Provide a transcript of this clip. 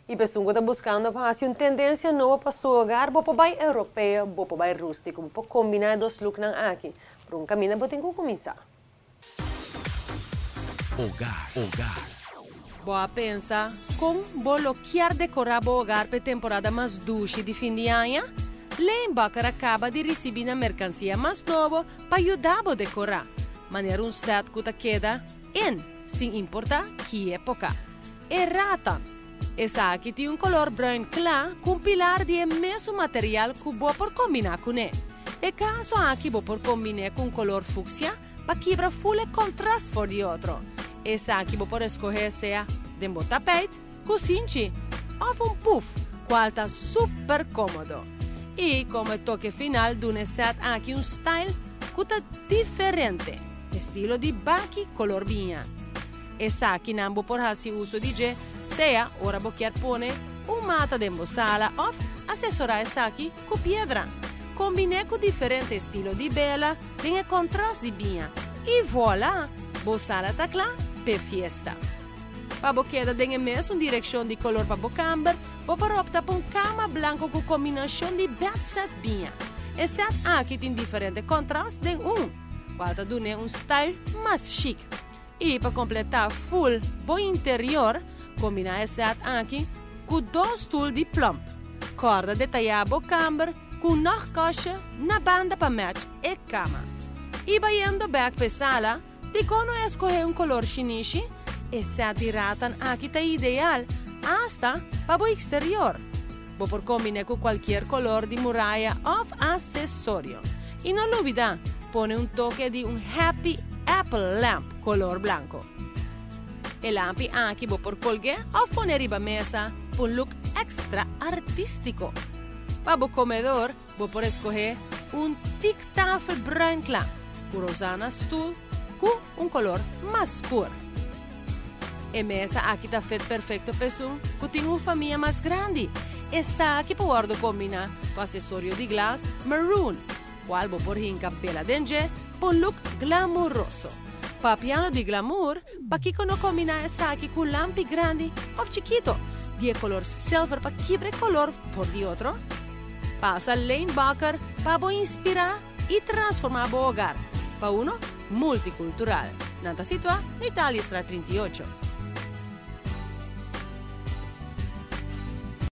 Y pa esun cu ta buscando pa haci un tendencia nobo pa su hogar, bo por bay europeo, bo por bay rustico, bo por combina e dos looknan aki. Pero un camina bo tin cu cuminsa. Hogar, hogar. Bo a pensa con bo lo kier decora bo hogar p'e temporada mas dushi di fin di aña? Lane Bakker a caba di ricibi nan mercancia mas nobo pa yuda bo decora, manera un set cu ta keda in, sin importa ki epoca. E ratan. Esaki tin un color bruin cla cu un pilar di e mesun material cu bo por combina cune. E caso aki bo por combin'e cu un color fucsia pa kibra full e contrast for di otro. Esaki bo por escoge sea den bo tapijt, cusinchi of un puf, cual ta super comodo. Y como e toke final duna e set aki un style cu ta diferente, estilo di baki color biña. Esakinan bo por haci uso di dje sea ora bo kier pone un mata den bo sala of acesora esaki cu piedra. Combin'e cu diferente estilo di bela den e contrast di biña y voila! Bo sala ta cla p'e fiesta. Pa bo keda den e mesun direccion di color pa bo camber, bo por opta pa un cama blanco cu combinacion di bedset biña. E set aki tin diferente contrast den un, cual ta dun'e un style mas chic. Y pa completa full bo interior, combina e set aki cu dos stoel di plump. Corda detaya bo camber cu un nachtkastje na banda pa match e cama. Y bayendo bek p'e sala, dicon no escoge un color shinishi? E set di ratan aki ta ideal hasta pa bo exterior. Bo por combine cu cualkier color di muraya of accesorio. Y no lubida, pone un toke di un Happy Apple Lamp color blanco. E lampi aki bo por colge of pone riba mesa pa un look extra artistico. Pa bo comedor bo por escoge un teak tafel bruin cla cu Rosanna stoel cu un color mas scur. E mesa aki ta fit perfecto pa esun cu tin un famia mas grandi. Esaki por wordo combina cu accesorio di glas maroon, cual bo por hinca bela den dje pa un look glamuroso. Papiando di glamour, pakico no combina esaki cu lampi grandi of chikito di e color silver pa kibra e color for di otro? Pasa Lane Bakker pa bo inspira y transforma bo hogar pa uno multicultural. Nan ta situa na Italiëstraat 38.